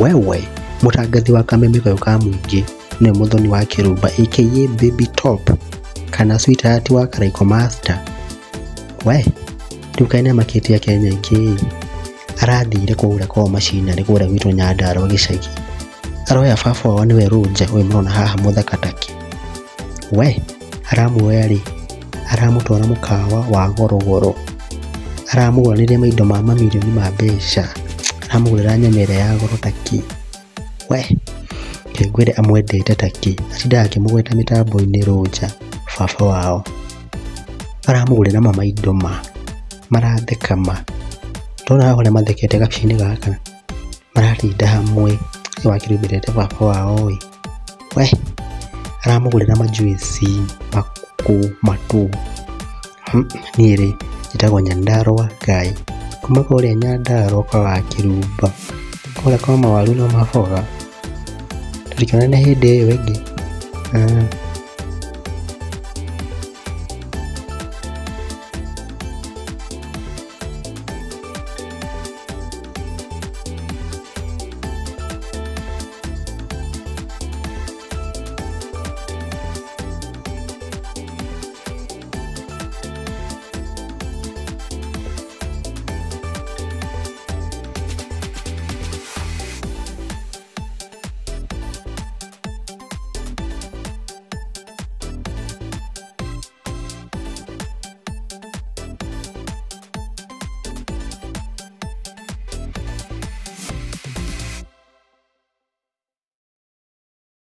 Wewe mũtangathi wa kameme kayũ ka mũingĩ nĩwe Mũthoni wa Kĩrumba aka Baby Top kana sweetheart wa Karaiko Master. We rĩu kaĩ nĩamakĩtie Akenya aingĩ ĩ, arathire kũrĩa kwao macinarĩ kũrĩa gwitũ Nyandarũa gĩcagi, aroya baba wao nĩwe Rũnja ũyũ mũrona haha mũthaka take. We aramuoya rĩ, aramũtwara mũkawa wa goro goro, aramũgũranĩria maindo ma mamirioni ma mbeca, aramũgũrĩra nyama ĩrĩa ya goro take. We reke ngwĩre amwendete take, atindaga akĩmũgweta mĩtambo-inĩ Rũnja baba wao. Aramũgũrĩra ma maindo ma, maratheka ma, ndona haha ũrĩa mathekete gabica-inĩ gaka, maratinda hamwe, wakĩrũmbĩrĩte baba wao ĩ, we aramũgũrĩra majuici, makũ, matũ. Niĩ rĩ njĩtagwo Nyandarũa Ngai, kuma kũrĩa Nyandarũa kwa Wakĩrumba, kũrĩa kwa mawaru na maboga, tũtikĩonane hĩndĩ ĩyo ĩngĩ.